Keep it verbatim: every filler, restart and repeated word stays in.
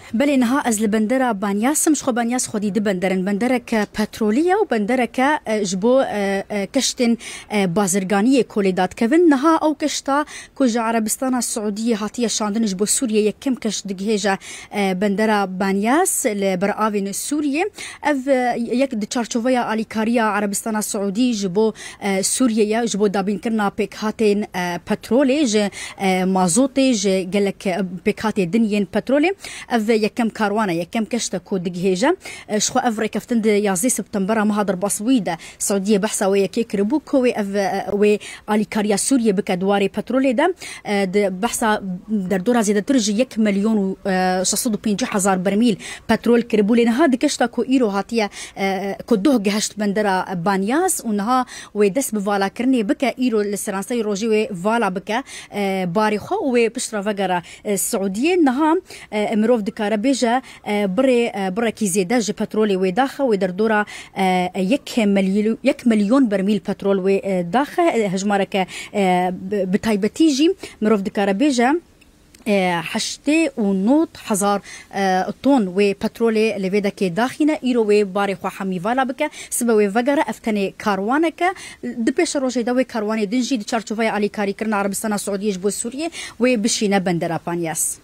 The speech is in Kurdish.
Belê, niha ez li bendera Banyas im. Ji xwe Banyas xwedî di bender in. Bendereke petrolî ye û bendereke, e, ji bo, e, e, keştên, e, bazirganiyê kolê dadikevin. Niha ew keşta ku ji Erebistana Siûdiyê hatiye şandin ji bo Sûriyê, yekem keşt digihêje, e, bendera Banyas li beravên Sûriyê. Ev, e, yek di çarçoveya alîkariya Erebistana Siûdî ji bo, e, Sûriyê ye, ji bo dabînkirina pêkhatên, e, petrolê, ji, e, mazotê, ji gelek, e, pêkhatê din yên petrolê. Ev yekem karwan e, yekem keşt e ku digihêje. E, ji xwe ev rêkeftin di yazdeh Septembera meha derbasbûyî de Siûdiyê behsa wê yekê kiribû ku wê ev, e, wê alîkariya Sûriyê bike di warê petrolê de. E, di behsa derdora zêdetir ji yek milyon û, e, şeş sed û pêncî hezar bermîl petrol kiribû. Lê niha di keşta ku îro hatiye, e, ku doh gehişt bendera Banyas û niha wê dest bi valakirinê bike, îro li seranserê rojê wê vala bike, e, barê xwe û wê piştre vegere, e, Siûdiyê. Niha, e, mirov dikare bêje, e, birê, e, birekî zêde ji petrolê wê daxe, wê derdora, e, yek milyon, yek milyon bermîl petrol wê, e, daxe, e, hejmareke, e, bi, bi taybetî jî mirov dikare bêje, e, heştê û nod hezar, e, ton wê petrolê li vê dekê daxîne, îro wê barê xwe hemî vala bike, sibe wê vegere, ev tenê karwaneke. Di pêşerojê de wê karwanê din jî di çarçoveya alîkarîkirina Erebistana Siûdiyê ji bo Sûriyê wê bişîne bendera Banyas.